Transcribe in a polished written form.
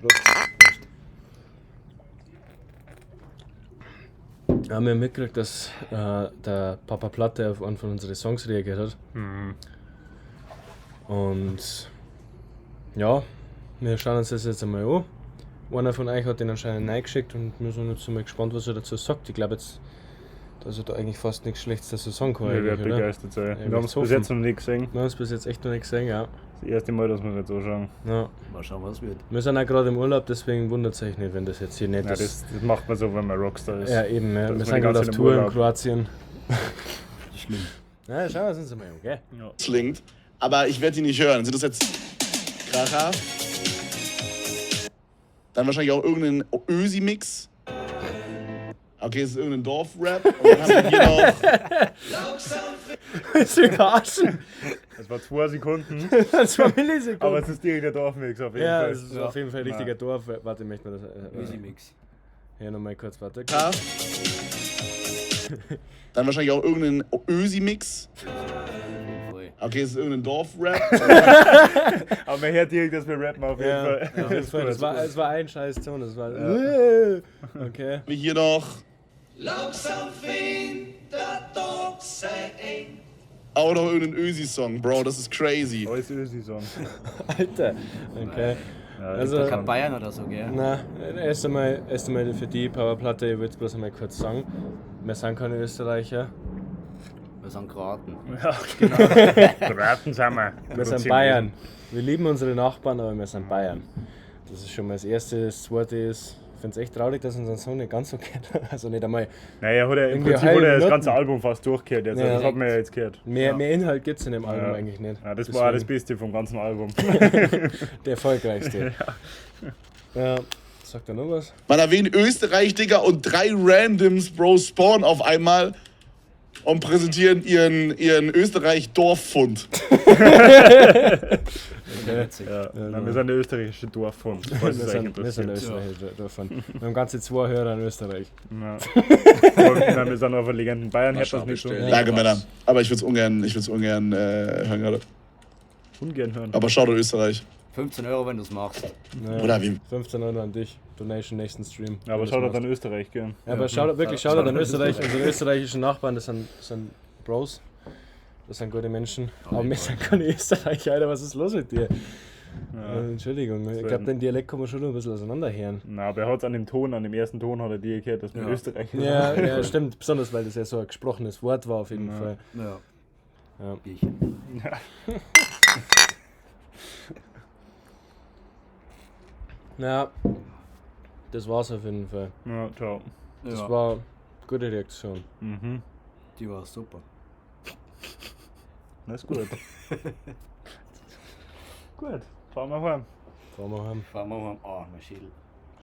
Prost. Ja, wir haben mitgekriegt, dass der Papaplatte auf einen von unseren Songs reagiert hat. Und ja, wir schauen uns das jetzt einmal an. Einer von euch hat den anscheinend reingeschickt und wir sind jetzt mal gespannt, was er dazu sagt. Ich glaube jetzt, dass er da eigentlich fast nichts Schlechtes dazu sagen kann. Ich eigentlich, werde oder? begeistert sein. Ja, ich Wir haben es möcht's bis hoffen. jetzt noch nicht gesehen. Wir haben es bis jetzt echt noch nicht gesehen, ja. Das erste Mal, dass wir es jetzt anschauen. Ja. Mal schauen, was wird. Wir sind auch gerade im Urlaub, deswegen wundert es euch nicht, wenn das jetzt hier nicht Ja, ist. das macht man so, wenn man Rockstar ist. Ja, eben, ja. Da Wir ist sind man die gerade ganze auf Zeit im Tour in Urlaub. Kroatien. Das ist schlimm. Na, schauen wir uns einmal an, gell? Ja. Klingt. Aber ich werde die nicht hören. Sind das jetzt Kracher? Dann wahrscheinlich auch irgendein Ösi-Mix. Okay, es ist irgendein Dorf-Rap. Und dann haben wir hier noch Willst du mich verarschen? Das war 2 Sekunden, Das war Millisekunden. aber es ist direkt der Dorfmix auf jeden ja, Fall. es ist auf jeden Fall ein richtiger Dorf. Warte, ich möchte mal das. Easy Mix. Hier nochmal kurz, warte. Kracher. Dann wahrscheinlich auch irgendein Ösi-Mix. Voll. Okay, es ist irgendein Dorf-Rap. Aber man hört direkt, dass wir rappen auf jeden Ja, Fall. auf jeden Fall. gut, Das war, es war ein scheiß Ton. Das war. Okay. Wir hier noch. Auch noch irgendein Ösi-Song, Bro, das ist crazy. Alles Ösi-Song. Alter. Okay. Ja, Also- Kein Bayern oder so, gell? Na, erst einmal für die Powerplatte, ich will es bloß einmal kurz sagen. Wir sind keine Österreicher. Wir sind Kroaten. Ja, genau. Kroaten sind wir. Wir sind Bayern. Wir lieben unsere Nachbarn, aber wir sind Bayern. Das ist schon mal das Erste. Das Zweite ist, ich finde es echt traurig, dass unser Sohn nicht ganz so kennt. Also nicht einmal. Naja, hat er im Irgendwie Prinzip hat er das halbe ganze Noten. Album fast durchgehört. Jetzt. Ja. Das hat man ja jetzt gehört. Mehr Inhalt gibt es in dem Album Ja. eigentlich nicht. Ja, das war auch das Deswegen Beste vom ganzen Album. Der erfolgreichste. Ja. Sagt er noch was? Man erwähnt Österreich, Digga, und 3 Randoms, Bro, spawn auf einmal und präsentieren ihren Österreich-Dorffund. Witzig. Ja. Nein, wir sind der österreichische Dorffund, falls Wir es euch sind, wir sind interessiert. Österreicher davon. Wir haben ganze 2 Hörer in Österreich. Ja. Aber, nein, wir sind auf der Legenden Bayern, hört das nicht so. bestellen. Danke, Männer. Aber ich würde es ungern, ich würd's ungern hören gerade. Ungern hören. Aber schaut Österreich. 15 Euro, wenn du es machst. Ja. Oder wie? 15 Euro an dich. Donation nächsten Stream. Ja, aber Wenn schaut du's an Österreich, gell? Ja, aber schaut, wirklich, schaut an Österreich, unsere österreichischen Nachbarn, das sind Bros. Das sind gute Menschen. Aber wir sind keine Österreicher, Alter, was ist los mit dir? Entschuldigung, ich glaube, den Dialekt kann man schon noch ein bisschen auseinanderhören. Na, aber er hat es an dem Ton, an dem ersten Ton hat er dir gehört, dass wir Ja. Österreicher Ja, sind. ja, stimmt. Besonders, weil das ja so ein gesprochenes Wort war, auf jeden Fall. Ja. Ja. Bierchen. Na, das war's auf jeden Fall. Ja, ciao. Das Ja, war eine gute Reaktion. Mhm. die war super. Das ist gut. Gut, fahren wir heim. Fahren wir heim. Fahren wir heim. Oh, mein Schädel.